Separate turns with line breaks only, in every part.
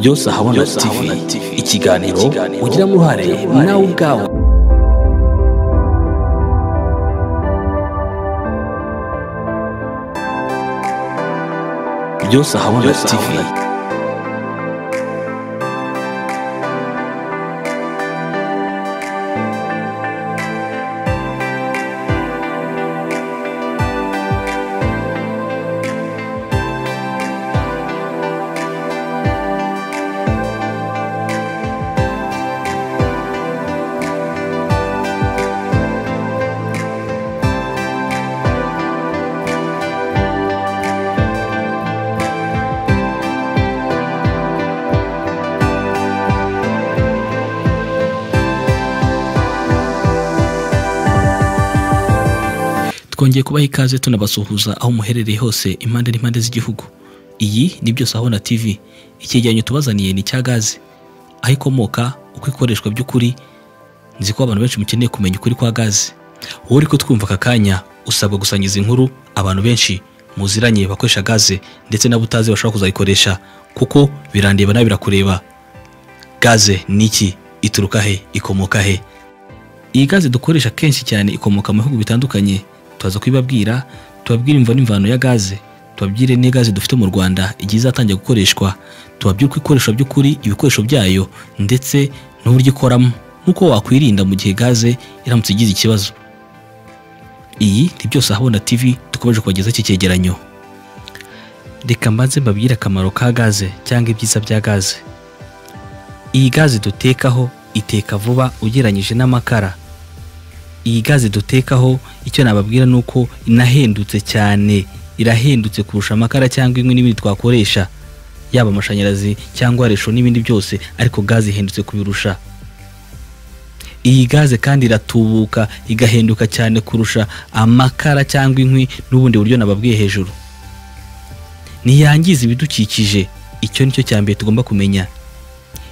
Byose Ahabona TV, ikiganiro ugiramo uruhare nawe ubwawe. Byose Ahabona TV. Twongeye kubaha ikaze tunabasuhuza aho muherereye hose impande n'impande z'igihugu. Iyi ni Byose Ahabona TV. Icyegeranyo tubazaniye ni cya gaze, aho ikomoka, uko ikoreshwa by'ukuri. Nzi ko abantu benshi mukeneye kumenya ukuri kwa gaze. Wowe uri kutwumva aka kanya usabwa gusangiza inkuru abantu benshi muziranye bakoresha gaze, ndetse n'abo utazi bashobora kuzayikoresha, kuko birandeba nawe birakureba. Gaze ni iki? Ituruka he? Ikomoka he? Iyi gaze dukoresha kenshi cyane ikomoka mu bihugu bitandukanye. Tuza kubibabwira, tubabwira imvo n'imvano ya gaze, tubabwire ne gaze dufite mu Rwanda igihe izatangira gukoreshwa, tubabwire uko ikoreshwa by'ukuri, ibikoresho byayo ndetse n'uburyo ikoramo, nuko wakwirinda mu gihe gaze iramutse igize ikibazo. Iyi ni Byose Ahabona TV, dukomeje kubagezaho iki cyegeranyo. Reka mbanze mbabwire akamaro ka gaze cyangwa ibyiza bya gaze. Iyi gaze dutekaho iteka vuba ugereranyije n'amakara. Iyi gaze dutekaho icyo nababwira nuko inahendutse cyane, irahendutse kurusha amakara cyangwa inkwi n'ibindi twakoresha, yaba amashanyarazi cyangwa resho n'ibindi byose, ariko gaze ihendutse kubirusha. Iyi gaze kandi iratubuka igahenduka cyane kurusha amakara cyangwa inkwi n'ubundi buryo nababwiye hejuru. Ntiyangiza ibidukikije, icyo nicyo cya mbere tugomba kumenya.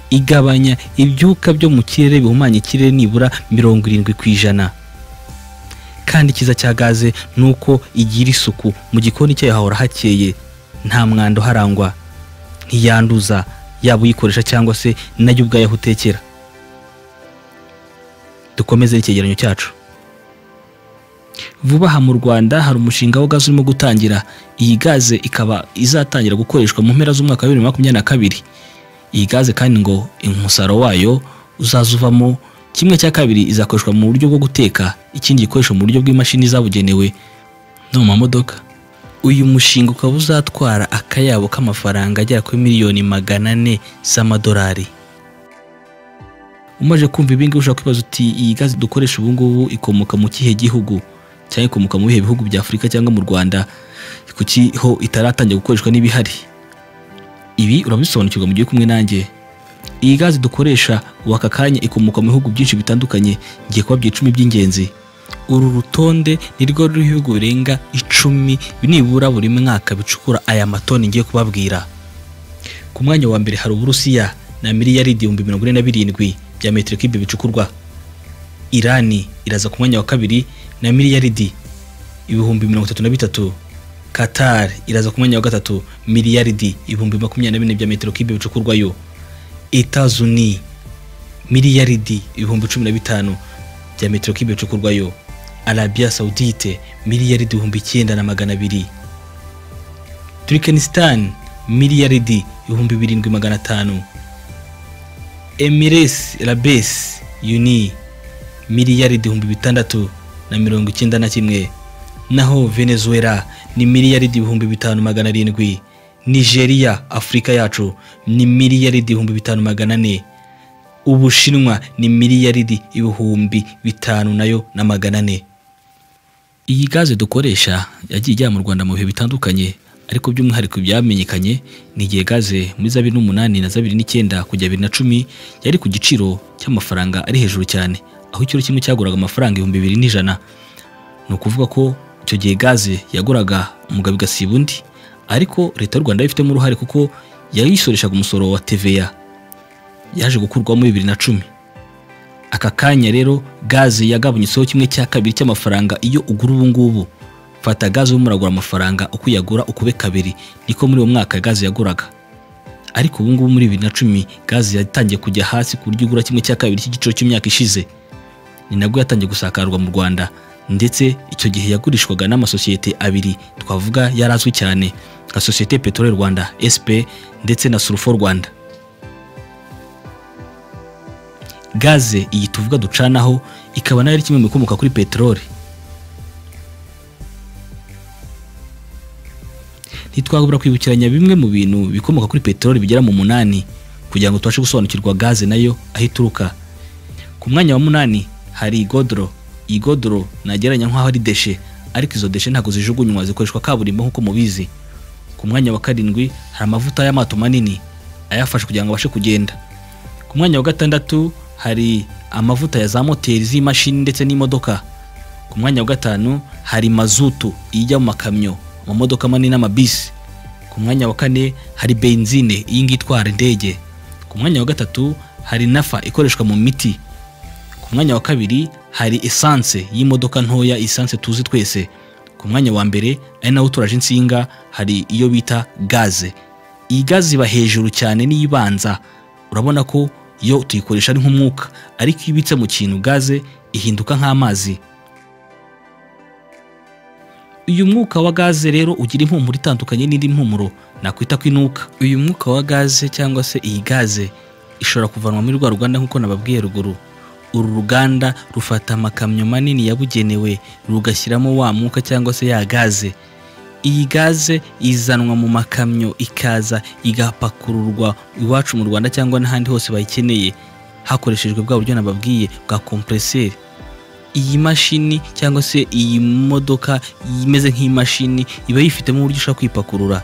Igabanya ibyuka byo mu kirere bihumanya ikirere nibura 70%. Kandi ikiza cya gaze nuko igira isuku, mu gikoni cyayo hahora hakeye, nta mwanda uharangwa, ntiyanduza yaba uyikoresha cyangwa se nayo ubwayo aho utekera. Dukomeze icyegeranyo cyacu. Vuba aha mu Rwanda hari umushinga wa gaze urimo gutangira. Iyi gaze ikaba izatangira gukoreshwa mu mpera z'umwaka wa 2022. Iyi gaze kandi ngo umusaruro wayo uzaza uvamo 1/2 izakoreshwa mu buryo bwo guteka, ikindi gikoresho mu buryo bw'imashini zabugenewe no mu mamodoka. Uyu mushinga ukaba uzatwara akayabo k'amafaranga agera kuri miliyoni 400 z'amadolari. Umaze kumva ibi ngibi ushobora kwibaza uti iyi gaze dukoresha ubu ngubu ikomoka mu kihe gihugu, cyangwa ikomoka mu bihe bihugu bya Afurika cyangwa mu Rwanda, kuki ho itaratangira gukoreshwa n'ibihari? Ibi urabisobanukirwa mu gihe kumwe nanjye. Iyi gaze dukoresha waka kanya ikomoka mu bihugu byinshi bitandukanye, ngiye kubabwira 10 by'ingenzi. Uru rutonde ni rwo ruriho ibihugu birenga 10 nibura buri mwaka bicukura aya matoni ngiye kubabwira. Ku mwanya wa mbere hari Uburusiya na miliyaridi 47 bya metero kibe bicukurwa. Irani iraza ku mwanya wa kabiri na miliyaridi 33. Qatar iraza ku mwanya wa gatatu miliyaridi 24 bya metero kibe bicukurwayo. Etazuni miliyaridi 15 bya metero kibe bicukurwayo. Arabia Saudite miliyaridi 9200. Turkmenistan miliyaridi 7500. Emirates Arabes Uni miliyaridi 691. Naho Venezuela ni miliyaridi 5700. Nigeria Afrika yacu ni miliyaridi 5400. Ubushinwa ni miliyaridi 5000 nayo na 400. Iyi gaze dukoresha yagiye ijya mu Rwanda mu bihe bitandukanye, ariko by'umwihariko byamenyekanye ni igihe gaze muri 2008 na 2009 kujya 2010 yari ku giciro cy'amafaranga ari hejuru cyane, aho ikiro kimwe cyaguraga amafaranga 2100. Ni ukuvuga ko icyo gihe gaze yaguraga umugabo igasiba undi, ariko leta y'u Rwanda ifitemo uruhare kuko yayisoreshaga umusoro wa TVA yaje gukurwa muri 2010. Aka kanya rero gaze yagabanyutseho 1/2 cy'amafaranga iyo ugura ubu ngubu. Fata gaze urimo uragura amafaranga uko uyagura ukube kabiri, niko muri uwo mwaka gaze yaguraga. Ariko ubu ngubu muri 2010 gaze yatangiye kujya hasi ku buryo igura kimwe cya kabiri cy'igiciro cy'imyaka ishize. Ni nabwo yatangiye gusakarwa mu Rwanda, ndetse icyo gihe yagurishwaga n'amasosiyete abiri twavuga yarazwi cyane nka Société Pétrolière Rwanda SP ndetse na Sulfo Rwanda. Gaze iyi tuvuga ducanaho ikaba nayo ari kimwe mu bikomoka kuri peteroli. Ntitwabura kwibukiranya bimwe mu bintu bikomoka kuri peteroli bigera mu 8 kugira ngo tubashe gusobanukirwa gaze nayo aho ituruka. Ku mwanya wa 8 hari godro. Iyi godro nagereranya nk'aho ari deshe, ariko izo deshe ntabwo zijugunywa, zikoreshwa kaburimbo nk'uko mubizi. Ku mwanya wa 7 hari amavuta y'amato manini ayafasha kugira ngo abashe kugenda. Ku mwanya wa 6 hari amavuta ya za moteri z'imashini ndetse n'imodoka. Ku mwanya wa 5 hari mazutu ijya mu makamyo, mu modoka manini n'amabisi. Ku mwanya wa 4 hari benzine iyi ngiyi itwara indege. Ku mwanya wa 3 hari nafa ikoreshwa mu miti. Ku mwanya wa 2 hari essence y'imodoka ntoya, essence tuzi twese. Ku mwanya wa 1 ari nawo turaje insinga hari iyo bita gaze. Iyi gaze iba hejuru cyane n'ibanza, urabona ko iyo tuyikoresha ari nk'umwuka, ariko iyo ibitse mu kintu gaze ihinduka nk'amazi. Uyu mwuka wa gaze rero ugira impumuro itandukanye n'indi mpumuro nakwita kwinuka. Uyu mwuka wa gaze cyangwa se iyi gaze ishobora kuvanwa muri rwa ruganda nk'uko nababwiye ruguru. Uru ruganda rufata amakamyo manini yabugenewe rugashyiramo wa mwuka cyangwa se ya gaze. Iyi gaze izanwa mu makamyo ikaza igapakururwa iwacu mu Rwanda cyangwa n'ahandi hose bayikeneye, hakoreshejwe bwa buryo nababwiye bwa compresseur. Iyi mashini cyangwa se iyi modoka imeze nk'imashini iba yifitemo uburyo ushobora kwipakurura.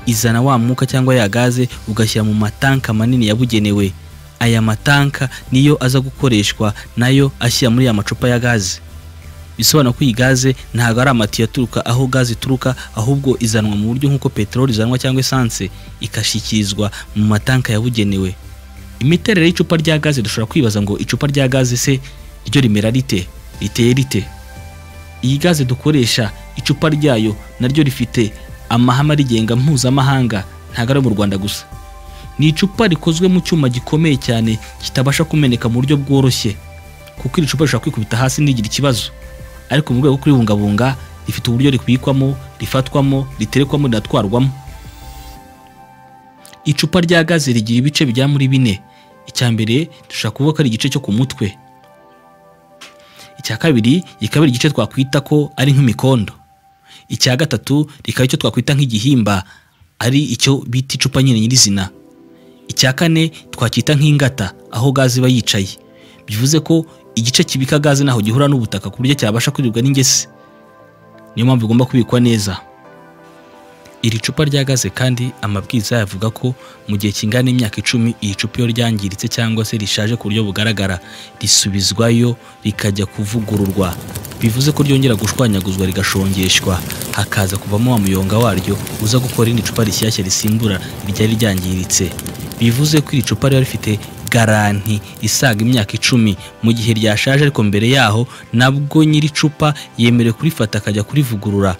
Izana wa mwuka cyangwa ya gaze ugashyira mu matanka manini yabugenewe. Aya matanka niyo aza gukoreshwa nayo ashyira muri ya macupa ya gaze. Bisobanura ko iyi gaze ntabwo ari amatiyo aturuka aho gaze ituruka, ahubwo izanwa mu buryo nk'uko peteroli izanwa cyangwa essence, ikashyikirizwa mu matanka yabugenewe. Imiterere y'icupa rya gaze, dushobora kwibaza ngo icupa rya gaze se ryo rimera rite, riteye rite? Iyi gaze dukoresha icupa ryayo naryo rifite amahame arigenga mpuzamahanga, ntabwo ari mu Rwanda gusa. Ni icupa rikozwe mu cyuma gikomeye cyane kitabasha kumeneka mu buryo bworoshye, kuko iri cupa rishobora kwikubita hasi ntigire ikibazo. Ariko mu rwego rwo kuribungabunga rifite uburyo ribikwamo, rifatwamo, riterekwamo, rinatwarwamo. Icupa rya gaze rigira ibice bijya muri 4. Icya mbere dushobora kuvuga ko ari igice cyo ku mutwe. Icya kabiri kikaba igice twakwita ko ari nk'imikondo. Icya gatatu rikaba icyo twakwita nk'igihimba, ari icyo bita icupa nyine nyirizina. Icya kane twakwita nk'ingata aho gaze iba yicaye. Bivuze ko igice kibika gaze naho gihura n'ubutaka ku buryo cyabasha kuribwa n'ingese. Niyo mpamvu igomba kubikwa neza. Iri cupa rya gaze kandi amabwiriza yavuga ko mu gihe kingana n'imyaka 10 iri cupa iyo ryangiritse cyangwa se rishaje ku buryo bugaragara risubizwayo rikajya kuvugururwa. Bivuze ko ryongera gushwanyaguzwa rigashongeshwa, hakaza kuvamo wa muyonga waryo uza gukora irindi cupa rishyashya risimbura iryari ryangiritse. Bivuze ko iri cupa riba rifite garanti isaga imyaka 10 mu gihe ryashaje, ariko mbere yaho nabwo nyiri cupa yemerewe kurifata akajya kurivugurura.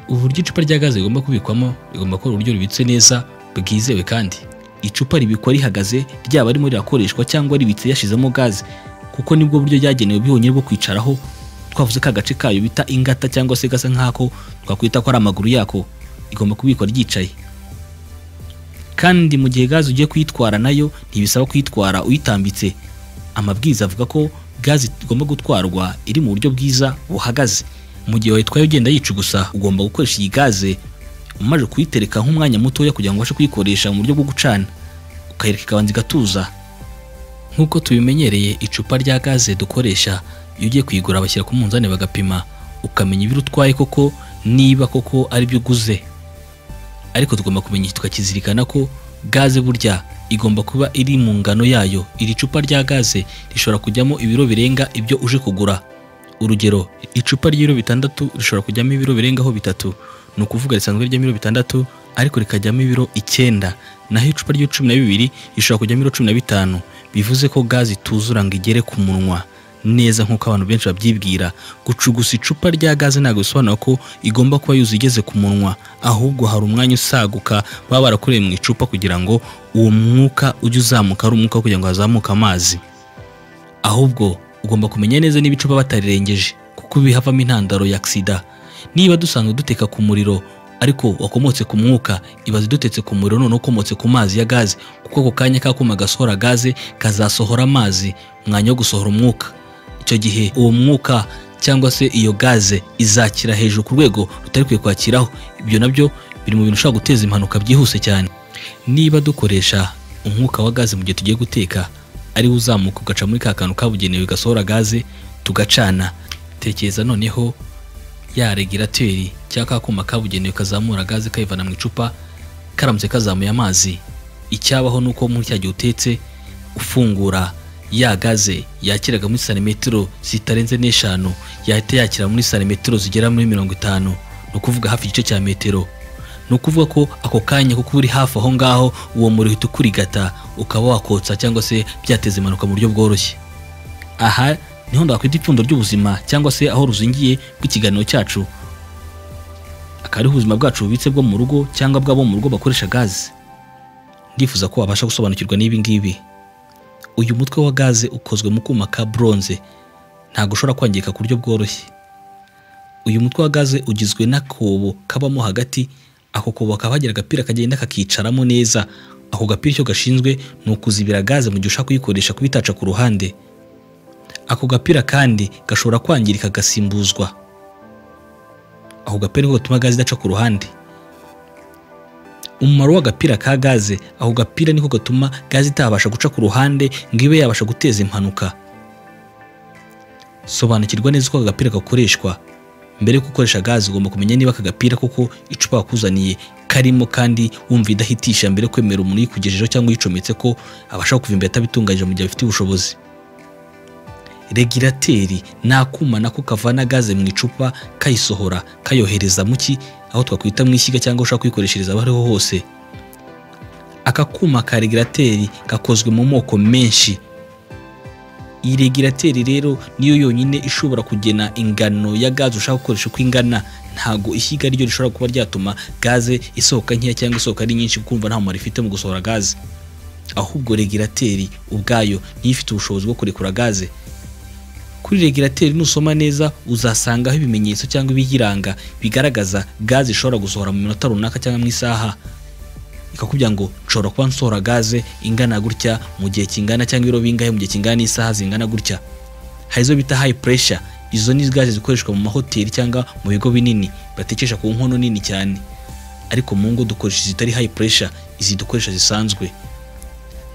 Uburyo icupa rya gaze rigomba kubikwamo rigomba kuba uburyo ribitse neza bwizewe, kandi icupa ribikwa rihagaze ryaba ririmo rirakoreshwa cyangwa ribitse yashizemo gaze, kuko nibwo buryo ryagenewe byonyine bwo kwicaraho. Twavuze ka gace kayo bita ingata cyangwa se gasa nk'ako twakwita ko ari amaguru yako, igomba kubikwa ryicaye. Kandi mu gihe gaze ugiye kuyitwara nayo ntibisaba kuyitwara uyitambitse. Amabwiriza avuga ko gaze igomba gutwarwa iri mu buryo bwiza buhagaze. Mu gihe wayitwaye ugenda yicugusa, ugomba gukoresha iyi gaze umaze kuyitereka nk'umwanya mutoya kugira ngo ubashe kuyikoresha mu buryo bwo gucana, ukayireka ikabanza igatuza. Nk'uko tubimenyereye, icupa rya gaze dukoresha iyo ugiye kuyigura bashyira ku munzani bagapima, ukamenya ibiro utwaye koko niba koko ari byo uguze. Ariko tugomba kumenya tukakizirikana ko gaze burya igomba kuba iri mu ngano yayo. Iri cupa rya gaze rishobora kujyamo ibiro birenga ibyo uje kugura. Urugero, icupa ry'ibiro 6 rishobora kujyamo ibiro birengaho 3, ni ukuvuga risanzwe rijyamo ibiro 6 ariko rikajyamo ibiro 9. Naho icupa ry'ibiro 12 rishobora kujyamo ibiro 15. Bivuze ko gaze ituzura ngo igere ku munwa, neza nk'uko abantu benshi babyibwira. Gucugusa icupa rya gaze ntabwo bisobanura ko igomba kuba yuzuye igeze ku munwa, ahubwo hari umwanya usaguka baba barakoreye mu icupa kugira ngo uwo mwuka ujye uzamuka, ari umwuka kugira ngo hazamuke amazi. Ahubwo ugomba kumenya neza niba icupa batarirengeje, kuko bihavamo intandaro ya aksida. Niba dusanzwe duteka ku muriro ariko wakomotse ku mwuka, ibaze dutetse ku muriro none ukomotse ku mazi ya gaze, kuko ako kanya kakuma gasohora gaze kazasohora amazi mwanya wo gusohora umwuka. Icyo gihe uwo mwuka cyangwa se iyo gaze izakira hejuru ku rwego rutari kwiye kwakiraho. Ibyo nabyo biri mu bintu ushobora guteza impanuka byihuse cyane. Niba dukoresha umwuka wa gaze mu gihe tugiye guteka, ari uzamuka ugaca muri ka kantu kabugenewe gasohora gaze tugacana, tekereza noneho ya regirateri cyangwa kakuma kabugenewe kazamura gaze kayivana mu icupa karamutse kazamuye amazi, icyabaho nuko muri cya gihe utetse ufungura ya gaze yakiraga muri santimetero zitarenze 5 yahita yakira muri santimetero zigera muri 50, ni ukuvuga hafi igice cya metero. Ni ukuvuga ko ako kanya kuko uri hafi aho ngaho uwo muriro uhita ukurigata ukaba wakotsa cyangwa se byateza impanuka mu buryo bworoshye. Aha niho ndakwita ipfundo ry'ubuzima cyangwa se aho ruzingiye bw'ikiganiro cyacu, akaba ari ubuzima bwacu bubitse bwo mu rugo cyangwa bw'abo mu rugo bakoresha gaze. Ndifuza ko wabasha gusobanukirwa n'ibi ngibi. Uyu mutwe wa gaze ukozwe mu kuma ka bronze, ntago ushobora kwangirika ku buryo bworoshye. Uyu mutwe wa gaze ugizwe n'akobo kabamo hagati, ako kobo kabagira agapira kagenda kakicaramo neza. Ako gapira icyo gashinzwe ni ukuzibira gaze mu gihe ushaka kuyikoresha kubitaca ku ruhande. Ako gapira kandi gashobora kwangirika gasimbuzwa. Ako gapira niko gatuma gaze idaca ku ruhande. Umumaro w'agapira ka gaze, ako gapira niko gatuma gaze itabasha guca ku ruhande ngo ibe yabasha guteza impanuka. Sobanukirwa neza uko agapira gakoreshwa. Mbere yo gukoresha gaze ugomba kumenya niba aka gapira koko icupa bakuzaniye karimo, kandi wumva idahitisha mbere kwemera umuntu uyikugejejeho cyangwa uyicometse ko abasha kuva imbere atabitunganyije mu gihe afite ubushobozi. Regirateri ni akuma nako kavana gaze mu icupa kayisohora kayohereza mu ki aho twakwita mu ishyiga cyangwa ushaka kuyikoreshereza aho ariho hose. Aka kuma ka regirateri gakozwe mu moko menshi. Iyi regirateri rero niyo yonyine ishobora kugena ingano ya gaze ushaka gukoresha uko ingana. Ntago ishyiga ryo rishobora kuba ryatuma gaze isohoka nkeya cyangwa isohoka ari nyinshi, kumva nta mumaro ifite mu gusohora gaze. Ahubwo regirateri ubwayo niyo ifite ubushobozi bwo kurekura gaze. Kuri regirateri nusoma neza uzasangaho ibimenyetso cyangwa ibiyiranga bigaragaza gaze ishobora gusohora mu minota runaka cyangwa mu isaha. Ikakubwira ngo nshobora kuba nsohora gaze ingana gutya mu gihe kingana cyangwa ibiro bingahe mu gihe kingana n'isaha zingana gutya. Hari izo bita high pressure, izo ni gaze zikoreshwa mu mahoteli cyangwa mu bigo binini batekesha ku nkono nini cyane. Ariko mu ngo dukoresha izitari high pressure, izi dukoresha zisanzwe.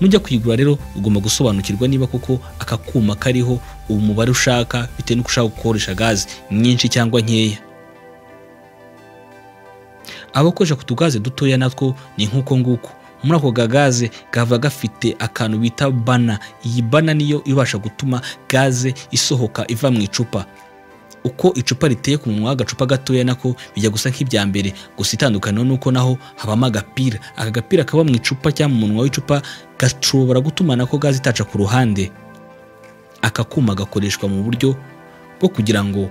Nujya kuyigura rero ugomba gusobanukirwa niba koko aka kuma kariho umubare ushaka bitewe n'uko ushaka gukoresha gaze nyinshi cyangwa nkeya. Abakoresha ku tugaze dutoya natwo ni nk'uko nguko. Muri ako gagaze gava gafite akantu bita bana. Iyi bana niyo ibasha gutuma gaze isohoka iva mu icupa. Uko icupa riteye ku munwa w'agacupa gatoya nako bijya gusa nk'ibya mbere, gusa itandukaniro nuko naho habamo agapira. Aka gapira kaba mu icupa cyangwa mu munwa w'icupa gashobora gutuma nako gaze itaca ku ruhande. Aka kuma gakoreshwa mu buryo bwo kugira ngo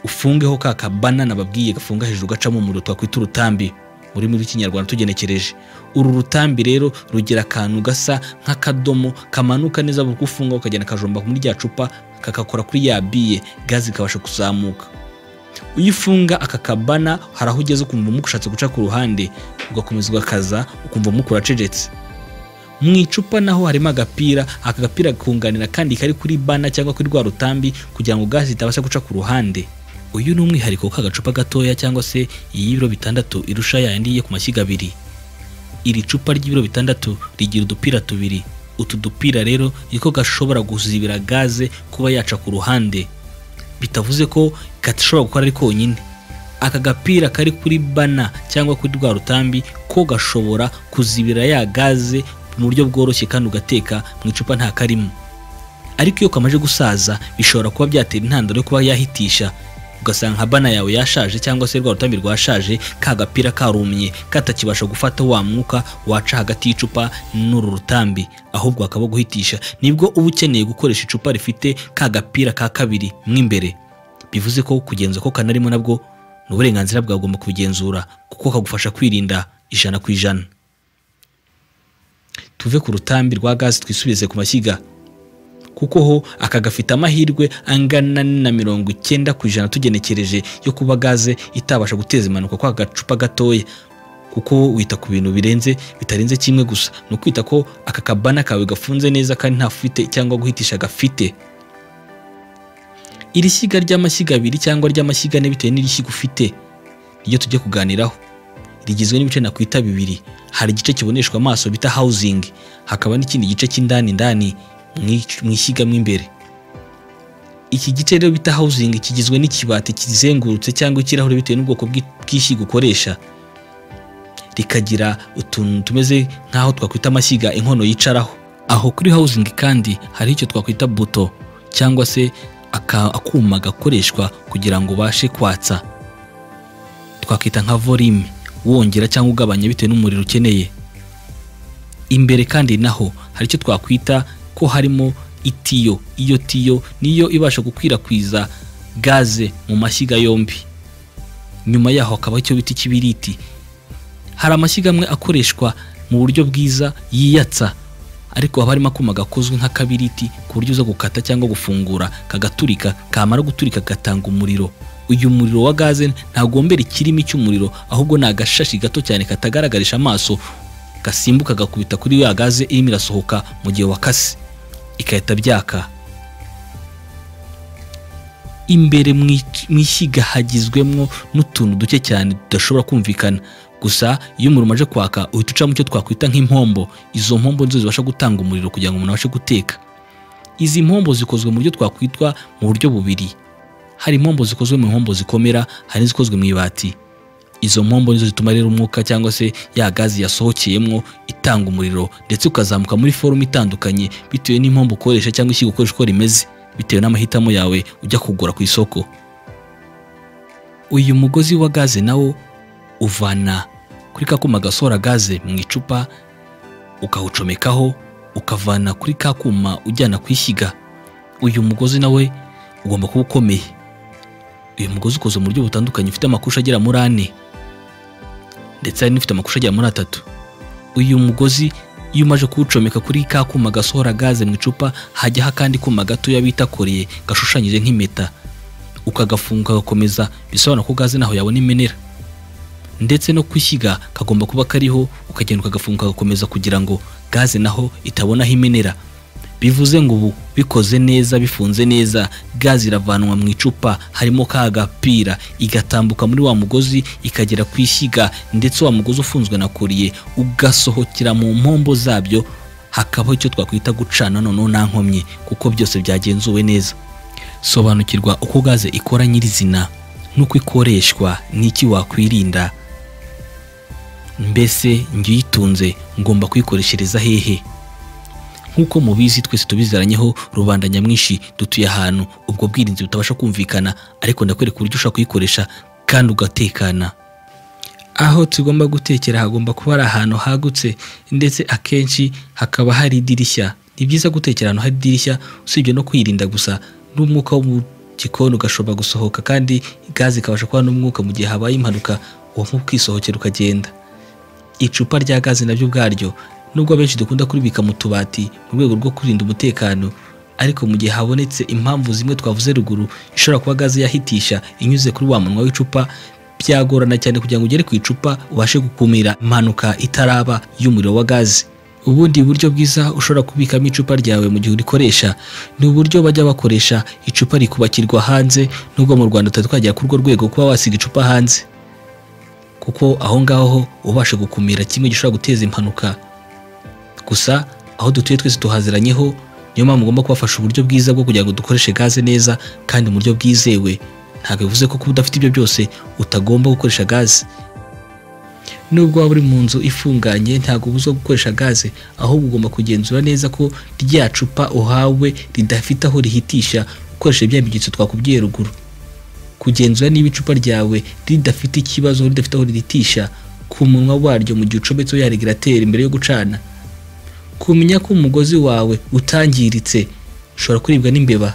ufungeho ka kabana nababwiye gafunga hejuru gacamo umuriro twakwita urutambi muri rw'ikinyarwanda tugenekereje. Uru rutambi rero rugira akantu gasa nk'akadomo kamanuka neza bukufunga ukagenda kajomba muri rya cupa kakakora kuri ya biye, gaze ikabasha kuzamuka. Uyifunga aka kabana hari aho ugeze ukumva umwuka ushatse guca ku ruhande, ugakomeza ugakaza ukumva umwuka uracecetse. Mu icupa naho harimo agapira, aka gapira kunganira kandi kari kuri bana cyangwa kuri rwa rutambi kugira ngo gaze itabasha guca ku ruhande. Uyu ni umwihariko k'agacupa gatoya cyangwa se iyi y'ibiro 6 irusha yandi yo ku mashyiga abiri. Iri cupa ry'ibiro 6 rigira udupira tubiri. Utu dupira rero niko gashobora guzibira gaze kuba yaca ku ruhande, bitavuze ko katashobora gukora ari konyine. Aka gapira kari kuri bana cyangwa kuri rwa rutambi ko gashobora kuzibira ya gaze mu buryo bworoshye kandi ugateka mu icupa nta karimo. Ariko iyo kamaje gusaza bishobora kuba byatera intandaro yo kuba yahitisha. Ugasanga nka bana yawe yashaje cyangwa se rwa rutambi rwashaje, ka gapira karumye katakibasha gufata wa mwuka waca hagati y'icupa n'uru rutambi, ahubwo akaba guhitisha. Nibwo uba ukeneye gukoresha icupa rifite ka gapira ka kabiri mo imbere. Bivuze ko kugenza ko kanarimo nabwo ni uburenganzira bwawe, ugomba kubigenzura kuko kagufasha kwirinda 100%. Tuve ku rutambi rwa gaze twisubize ku mashyiga, kuko ho aka gafite amahirwe angana na 90% tugenekereje yo kuba gaze itabasha guteza impanuka kwa gacupa gatoya, kuko wita ku bintu birenze bitarenze kimwe gusa. Ni ukwita ko aka kabana kawe gafunze neza kandi nta fite cyangwa guhitisha gafite. Iri shyiga ry'amashyiga abiri cyangwa ry'amashyiga ane bitewe n'irishyiga ufite niryo tujye kuganiraho. Rigizwe n'ibice nakwita bibiri. Hari igice kiboneshwa amaso bita housing, hakaba n'ikindi gice cy'indani ndani mu ishyiga mo imbere. Iki gice rero bita housing kigizwe n'ikibati kizengurutse cyangwa ikirahure bitewe n'ubwoko bw'ishyiga ukoresha, rikagira utuntu tumeze nk'aho twakwita amashyiga inkono yicaraho. Aho kuri housing kandi hari icyo twakwita buto cyangwa se akuma gakoreshwa kugira ngo ubashe kwatsa, twakwita nka volume, wongera cyangwa ugabanya bitewe n'umuriro ukeneye. Imbere kandi naho hari icyo twakwita ko harimo itiyo. Iyo tiyo niyo ibasha gukwirakwiza gaze mu mashyiga yombi. Nyuma yaho hakaba icyo bita ikibiriti. Hari amashyiga amwe akoreshwa mu buryo bwiza yiyatsa, ariko haba harimo akuma gakozwe nk'akabiriti ku buryo uza gukata cyangwa gufungura kagaturika, kamara guturika gatanga umuriro. Uyu muriro wa gaze ntagombera ikirimi cy'umuriro, ahubwo ni agashashi gato cyane katagaragarisha amaso, gasimbuka gakubita kuri ya gaze irimo irasohoka mu gihe wakase, ikahita byaka. Imbere mu ishyiga hagizwemo n'utuntu duke cyane tudashobora kumvikana. Gusa iyo umuriro umaze kwaka uhita uca mu cyo twakwita nk'impombo. Izo mpombo nizo zibasha gutanga umuriro kugira ngo umuntu abashe guteka. Izi mpombo zikozwe mu buryo twakwitwa mu buryo bubiri. Hari impombo zikozwe mu mpombo zikomera, hari n'izikozwe mu ibati. Izo mpombo nizo zituma rero umwuka cyangwa se ya gazi yasohokeyemo itanga umuriro, ndetse ukazamuka muri forume itandukanye bitewe n'impombo ukoresha cyangwa ishyiga ukoresha uko rimeze, bitewe n'amahitamo yawe ujya kugura ku isoko. Uyu mugozi wa gaze nawo uvana kuri kakuma gasohora gaze mu icupa ukawucomekaho, ukavana kuri kakuma ujyana ku ishyiga. Uyu mugozi nawe ugomba kuba ukomeye. Uyu mugozi ukozwe mu buryo butandukanye, ufite amakusha agera muri 4 ndetse hari n'ufite amakusha agera muri 3. Uyu mugozi iyo umaze kuwucomeka kuri ka kuma gasohora gaze mu icupa, hajyaho akandi kuma gatoya bita koriye gashushanyije nk'impeta, ukagafunga gakomeza, bisobanura ko gaze naho yabona imenera. Ndetse no kwishyiga kagomba kuba kariho, ukagenda ukagafunga gakomeza kugira ngo gaze naho itabona aho imenera. Bivuze ngo ubu bikoze neza, bifunze neza, gaze iravanwa mu icupa harimo ka gapira, igatambuka muri wa mugozi ikagera ku ishyiga, ndetse wa mugozi ufunzwe na koriye ugasohokera mu mpombo zabyo, hakabaho icyo twakwita gucana noneho nta nkomyi, kuko byose byagenzuwe neza. Sobanukirwa uko gaze ikora nyirizina n'uko ikoreshwa n'iki wakwirinda. Mbese njye uyitunze ngomba kuyikoreshereza hehe? Nkuko mubizi twese tubizaranyeho, rubanda nyamwinshi dutuye ahantu ubwo bwirinzi butabasha kumvikana, ariko ndakwereka uburyo ushobora kuyikoresha kandi ugatekana. Aho tugomba gutekera hagomba kuba ari ahantu hagutse, ndetse akenshi hakaba hari idirishya. Ni byiza gutekera ahantu hari idirishya, usibye no kwirinda gusa n'umwuka wo mu gikoni ugashobora gusohoka, kandi gaze ikabasha kuba n'umwuka mu gihe habaye impanuka, uwo mwuka ukisohokera ukagenda. Icupa rya gaze nabyo ubwaryo, nubwo abenshi dukunda kuribika mu tubati mu rwego rwo kurinda umutekano, ariko mu gihe habonetse impamvu zimwe twavuze ruguru ishobora kuba gaze yahitisha inyuze kuri wa munwa w'icupa, byagorana cyane kugira ngo ugere ku icupa ubashe gukumira impanuka itaraba y'umuriro wa gaze. Ubundi buryo bwiza ushobora kubikamo icupa ryawe mu gihe urikoresha ni uburyo bajya bakoresha icupa rikubakirwa hanze, nubwo mu Rwanda tutari twagera kuri urwo rwego kuba wasiga icupa hanze, kuko aho ngaho ubasha gukumira kimwe gishobora guteza impanuka. Gusa aho dutuye twese tuhaziranyeho, niyo mpamvu ugomba kubafasha uburyo bwiza bwo kugira ngo dukoreshe gaze neza kandi mu buryo bwizewe. Ntabwo bivuze ko kuba udafite ibyo byose utagomba gukoresha gaze. Nubwo waba uri mu nzu ifunganye ntabwo ubuzwa gukoresha gaze, ahubwo ugomba kugenzura neza ko rya cupa uhawe ridafite aho rihitisha, ukoresheje bya bimenyetso twakubwiye ruguru. Kugenzura niba icupa ryawe ridafite ikibazo, ridafite aho riritisha ku munwa waryo mu gihe ucometseho ya regulateur mbere yo gucana. Kumenya ko umugozi wawe utangiritse, ushobora kuribwa n'imbeba.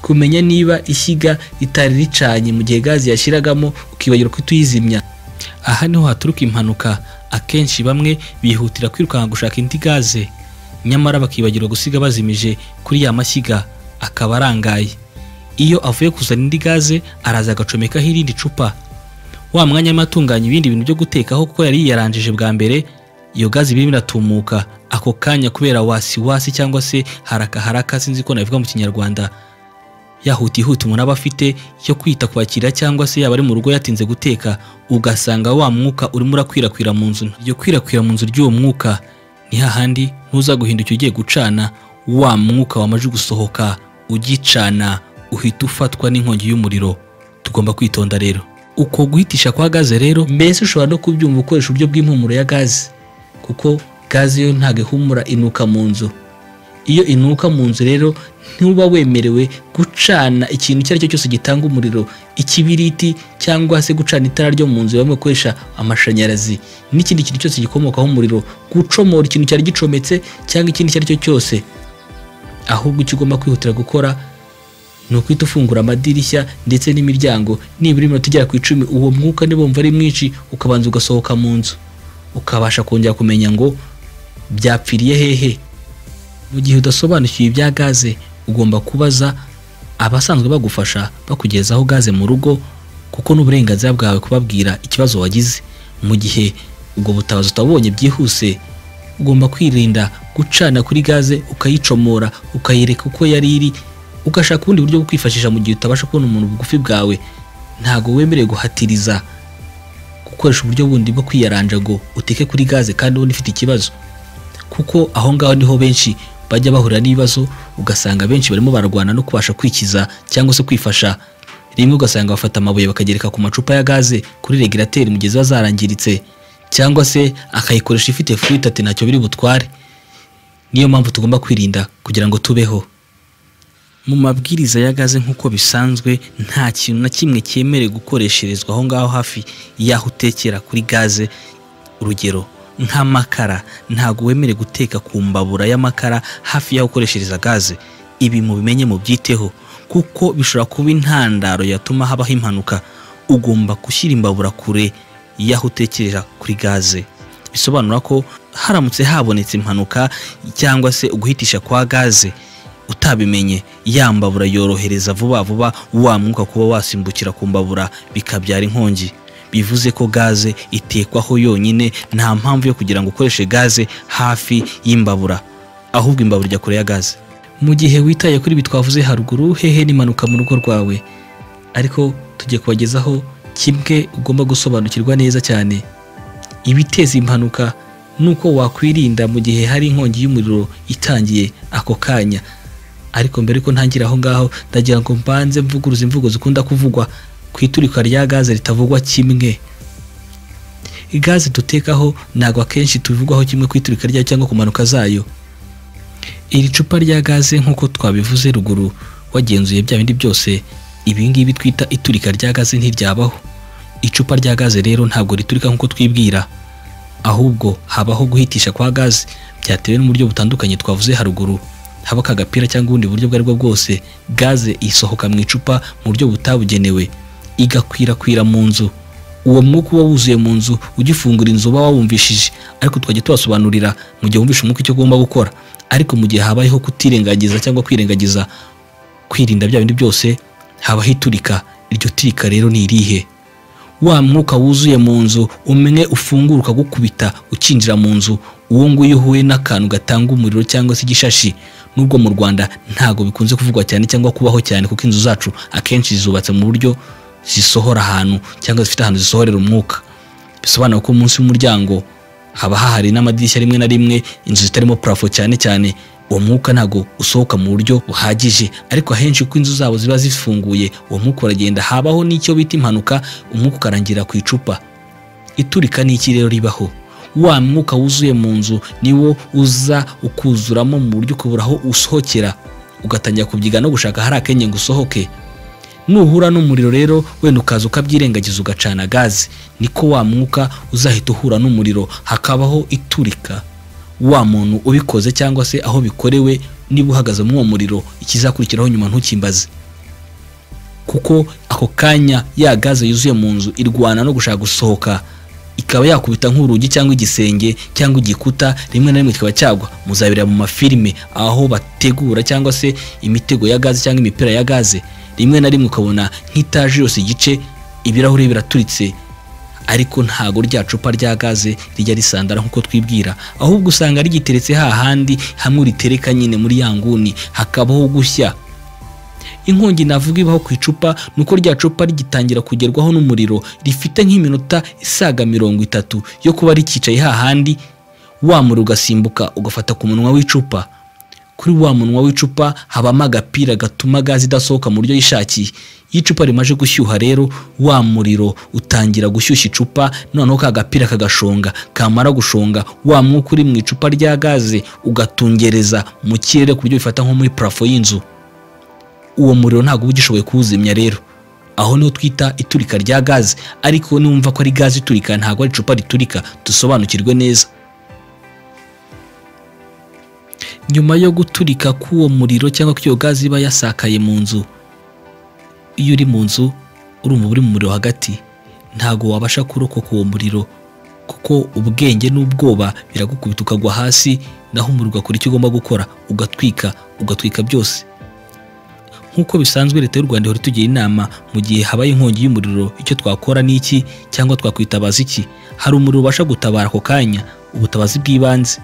Kumenya niba ishyiga ritari ricanye mu gihe gazi yashiragamo ukibagirwa kutuyizimya. Aha niho haturuka impanuka. Akenshi bamwe bihutira kwirukanka gushaka indi gaze, nyamara bakibagirwa gusiga bazimije kuri ya mashyiga, akaba arangaye. Iyo avuye kuzana indi gaze araza agacomekaho irindi cupa, wa mwanya arimo atunganya ibindi bintu byo gutekaho kuko yari yaranjije bwa mbere, iyo gaze birimo iratumuka ako kanya kubera wasiwasi cyangwa se haraka haraka, sinzi ko nabivuga mu Kinyarwanda, yahutihuta umuntu aba afite yo kwita ku bakiriya cyangwa se yaba ari mu rugo yatinze guteka, ugasanga wa mwuka urimo urakwirakwira mu nzu. Iryo kwirakwira mu nzu ry'uwo mwuka ni hahandi ntuza guhinduka ugiye gucana, wa mwuka wamaze gusohoka ugicana uhita ufatwa n'inkongi y'umuriro. Tugomba kwitonda rero. Uko guhitisha kwa gaze rero, mbese ushobora no kubyumva ukoresha uburyo bw'impumuro ya gaze, kuko gaze yo ntago ihumura, inuka mu nzu. Iyo inuka mu nzu rero ntuba wemerewe gucana ikintu icyo ari cyo cyose gitanga umuriro, ikibiriti cyangwa se gucana itara ryo mu nzu bamwe bakoresha amashanyarazi, n'ikindi kintu cyose gikomokaho umuriro, gucomora ikintu cyari gicometse cyangwa ikindi icyo ari cyo cyose. Ahubwo icyo ugomba kwihutira gukora ni ukwita ufungura amadirishya ndetse n'imiryango nibura iminota igera ku 10, uwo mwuka niba wumva ari mwinshi ukabanza ugasohoka mu nzu, ukabasha kongera kumenya ngo byapfiriye hehe. Mu gihe udasobanukiwe ibya gaze ugomba kubaza abasanzwe bagufasha bakugezaho gaze mu rugo, kuko n'uburenganzira bwawe kubabwira ikibazo wagize. Mu gihe ubwo butabazi utabonye byihuse, ugomba kwirinda gucana kuri gaze, ukayicomora, ukayireka uko yari iri, ugashaka ubundi buryo bwo kwifashisha mu gihe utabasha kubona umuntu bugufi bwawe. Ntago wemerewe guhatiriza gukoresha uburyo bundi bwo kwiyaranja ngo uteke kuri gaze kandi ubona ifite ikibazo, kuko aho ngaho niho benshi bajya bahurira n'ibibazo, ugasanga benshi barimo bararwana no kubasha kwikiza cyangwa se kwifasha. Rimwe ugasanga bafata amabuye bakagereka ku macupa ya gaze kuri regulateur mu gihe ziba zarangiritse, cyangwa se akayikoresha ifite fuite ati ntacyo biri butware. Niyo mpamvu tugomba kwirinda kugira ngo tubeho. Mu mabwiriza ya gaze nk'uko bisanzwe, nta kintu na kimwe cyemerewe gukoresherezwa aho ngaho hafi y'aho utekera kuri gaze. Urugero nk'amakara, ntago wemerewe guteka ku mbabura y'amakara hafi y'aho ukoreshereza gaze. Ibi mubimenye mubyiteho, kuko bishobora kuba intandaro yatuma habaho impanuka. Ugomba gushyira imbabura kure y'aho utekerera kuri gaze. Bisobanura ko haramutse habonetse impanuka cyangwa se uguhitisha kwa gaze utabimenye, ya mbabura yorohereza vuba vuba wa mwuka kuba wasimbukira ku mbabura bikabyara inkongi. Bivuze ko gaze itekwaho yonyine, nta mpamvu yo kugira ngo ukoreshe gaze hafi y'imbabura, ahubwo imbabura ijya kure ya gaze. Mu gihe witaye kuri ibi twavuze haruguru, hehe n'impanuka mu rugo rwawe. Ariko tugiye kubagezaho kimwe ugomba gusobanukirwa neza cyane, ibiteza impanuka nuko wakwirinda mu gihe hari inkongi y'umuriro itangiye ako kanya. Ariko mbere ko ntangira aho ngaho, ndagira ngo mbanze mvuguruze imvugo zikunda kuvugwa ku iturika rya gaze ritavugwa kimwe. Gaze dutekaho ntabwo akenshi tubivugwaho kimwe ku iturika ryayo cyangwa ku mpanuka zayo. Iri cupa rya gaze nk'uko twabivuze ruguru, wagenzuye bya bindi byose, ibi ngibi twita iturika rya gaze ntiryabaho. Icupa rya gaze rero ntabwo riturika nk'uko twibwira, ahubwo habaho guhitisha kwa gaze byatewe n'uburyo butandukanye twavuze haruguru. Haba kagapira cyangwa ubundi buryo bwo aribwo bwose, gaze isohoka mu icupa mu buryo butabugenewe igakwirakwira mu nzu. Uwo mwuka uba wuzuye mu nzu, ugifungura inzu uba wawumvishije, ariko twajya tubasobanurira mu gihe wumvishe umwuka icyo ugomba gukora. Ariko mu gihe habayeho kutirengagiza cyangwa kwirengagiza kwirinda bya bindi byose, habaho iturika. Iryo turika rero ni irihe? Wa mwuka wuzuye mu nzu umwe ufungura ukagukubita ukinjira mu nzu, uwo nguyu uhuye n'akantu gatanga umuriro cyangwa se igishashi. Nubwo mu Rwanda ntago bikunze kuvugwa cyane cyangwa kubaho cyane, kuko inzu zacu akenshi zubatse mu buryo zisohora ahantu cyangwa zifite ahantu zisohorera umwuka. Bisobanura ko munsi y'umuryango haba hahari n'amadirishya rimwe na rimwe, inzu zitarimo plafo cyane cyane, uwo mwuka ntago usohoka mu buryo buhagije. Ariko ahenshi uko inzu zabo ziba zifunguye, uwo mwuka uragenda, habaho n'icyo bita impanuka, umwuka ukarangira ku icupa. Iturika ni iki rero ribaho? Wa mwuka wuzuye mu nzu niwo uza ukuzuramo mu buryo ukubura aho usohokera, ugatangira kubyiga no gushaka hari akenye ngo usohoke. Nuhura n'umuriro rero wenda ukaza ukabyirengagiza ugacana gaze, niko wa mwuka uzahita uhura n'umuriro hakabaho iturika. Wa muntu ubikoze cyangwa se aho bikorewe, niba uhagaze mu muriro, ikizakurikiraho nyuma ntukimbaze, kuko ako kanya ya gaze yuzuye mu nzu irwana no gushaka gusohoka, ikaba yakubita nk'urugi cyangwa igisenge cyangwa igikuta, rimwe na rimwe kikaba cyagwa. Muzabira mu mafilime aho bategura cyangwa se imitego ya gaze cyangwa imipira ya gaze, rimwe na rimwe ukabona nk'itaje yose igice ibirahuri biraturitse, ariko ntago rya cupa rya gaze rijya risandara nkuko twibwira, ahubwo usanga rigiteretse hahandi hamwe uritereka nyine muri ya nguni, hakabaho gushya. Inkongi navuga ibaho ku icupa nuko rya cupa rigitangira kugerwaho n'umuriro rifite nk'iminota isaga 30 yo kuba rikicaye hahandi, wa muriro ugasimbuka ugafata ku munwa w'icupa. Kuri wa munwa w'icupa habamo agapira gatuma gaze idasohoka mu buryo yishakiye. Iyo icupa rimaje gushyuha rero, wa muriro utangira gushyushya icupa, noneho ka gapira kagashonga, kamara gushonga wa mwuka uri mu icupa rya gaze ugatungereza mu kirere ku buryo bifata nko muri plafond y'inzu. Uwo muriro ntabwo uba ugishoboye kuwuzimya rero, aho niho twita iturika rya gaze. Ariko niwumva ko ari gaze iturika ntabwo ari icupa riturika, dusobanukirwe neza. Nyuma yo guturika k'uwo muriro cyangwa ko iyo gaze iba yasakaye mu nzu, iyo uri mu nzu urumva uri mu muriro hagati, ntago wabasha kurokoka uwo muriro, kuko ubwenge n'ubwoba biragukubita ukagwa hasi, naho umuriro ugakora icyo ugomba gukora, ugatwika, ugatwika byose. Nkuko bisanzwe leta y'u Rwanda ihora itugira inama mu gihe habaye inkongi y'umuriro, icyo twakora ni iki cyangwa twakwitabaza iki. Hari umuriro ubasha gutabara ako kanya, ubutabazi bw'ibanze.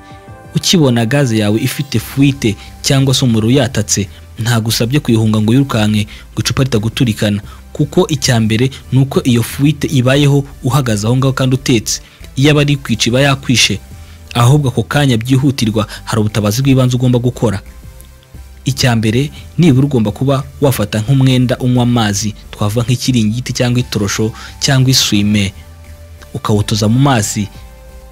Ukibona gaze yawe ifite fuite cyangwa se umuriro yatatse, ntagusabye kuyihunga ngo yirukanke ngo icupa ritaguturikana, kuko icya mbere nuko iyo fuite ibayeho uhagaze aho ngaho kandi utetse, iyo aba ari kwica iba yakwishe. Ahubwo ako kanya byihutirwa hari ubutabazi bw'ibanze ugomba gukora. Icya mbere nibura ugomba kuba wafata nk'umwenda unywa amazi, twavuga nk'ikiringiti cyangwa itorosho cyangwa iswime, ukawutoza mu mazi,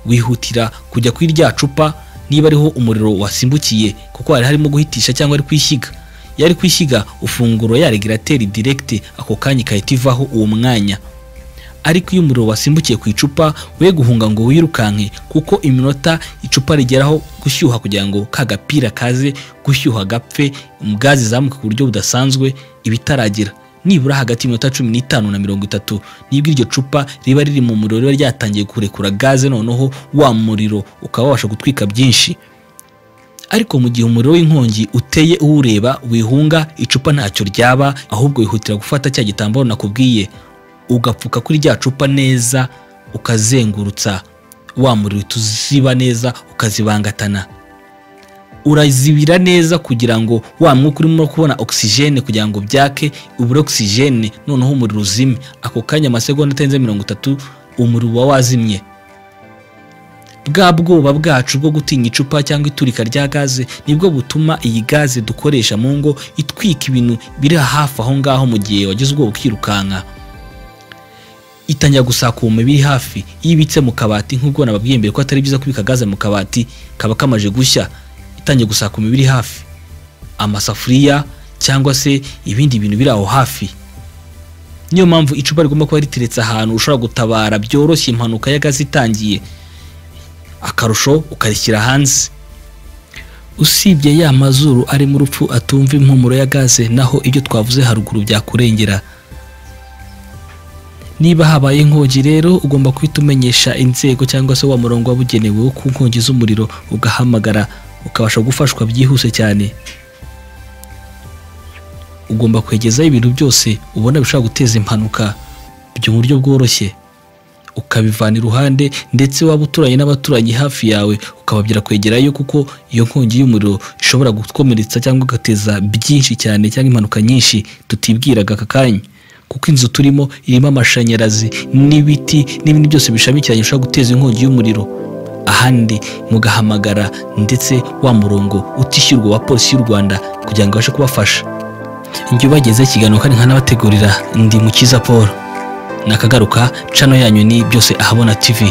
wihutira kujya kuri rya cupa niba ariho umuriro wasimbukiye, kuko hari harimo guhitisha cyangwa ari kwishyiga. Yari kwishyiga ufunguro ya regulateur direct ako kanya ikahita ivaho uwo mwanya. Ariko iyo umuriro wasimbukiye ku icupa, we guhunga ngo wirukanke, kuko iminota icupa rigeraho gushyuha kugira ngo ka gapira kaze gushyuha gapfe, gaze izamuka ku buryo budasanzwe ibitaragira nibura hagati y'iminota 15 na 30, nibwo iryo cupa riba riri mu muriro riba ryatangiye kurekura gaze, noneho wa muriro ukaba wabasha gutwika byinshi. Ariko mu gihe umuriro w'inkongi uteye uwureba, wihunga icupa ntacyo ryaba, ahubwo wihutira gufata cya gitambaro nakubwiye, ugapfuka kuri rya cupa neza, ukazengurutsa wa muriro tuziba neza, ukazibangatana, urazibira neza kugira ngo wa mwuka urimo kubona oxygene kugira ngo byake ubure oxygene, noneho umuriro uzime. Ako kanya amasegonda atarenze 30 umuriro uba wazimye. Bwa bwoba bwacu bwo gutinya icupa cyangwa iturika rya gaze nibwo butuma iyi gaze dukoresha mu ngo itwika ibintu biri hafi aho ngaho. Mu gihe wagize ubwoba ukirukanka, itangira gusakuma biri hafi. Iyo ibitse mu kabati, nk'ubwo nababwiye mbere ko atari byiza kubika gaze mu kabati, kaba kamaje gushya, itangiye gusakuma biri hafi, amasafuriya cyangwa se ibindi bintu biri aho hafi. Niyo mpamvu icupa rigomba kuba riteretse ahantu ushobora gutabara byoroshye impanuka ya gaze itangiye, akarusho ukarishyira hanze. Usibye ya mazuru ari mu rupfu atumva impumuro ya gaze, naho ibyo twavuze haruguru byakurengera. Niba habaye inkongi rero ugomba guhita umenyesha inzego cyangwa se wa murongo wabugenewe wo ku nkongi z'umuriro, ugahamagara ukabasha gufashwa byihuse cyane. Ugomba kwegezaho ibintu byose ubona bishobora guteza impanuka mu buryo bworoshye, ukabivana iruhande, ndetse waba uturanye n'abaturanyi hafi yawe ukababwira kwegerayo, kuko iyo nkongi y'umuriro ishobora gukomeretsa cyangwa igateza byinshi cyane cyangwa impanuka nyinshi tutibwiraga aka kanya, kuko inzu turimo irimo amashanyarazi n'ibiti n'ibindi byose bishamikiranye bishobora guteza inkongi y'umuriro. Ahandi mugahamagara ndetse wa murongo utishyurwa wa polisi y'u Rwanda kugira ngo abashe kubafasha. Njye ubageze ikiganiro kandi nkanabategurira, ndi Mukiza Paul. Nakagaruka, channel yanyu ni Byose Ahabona TV.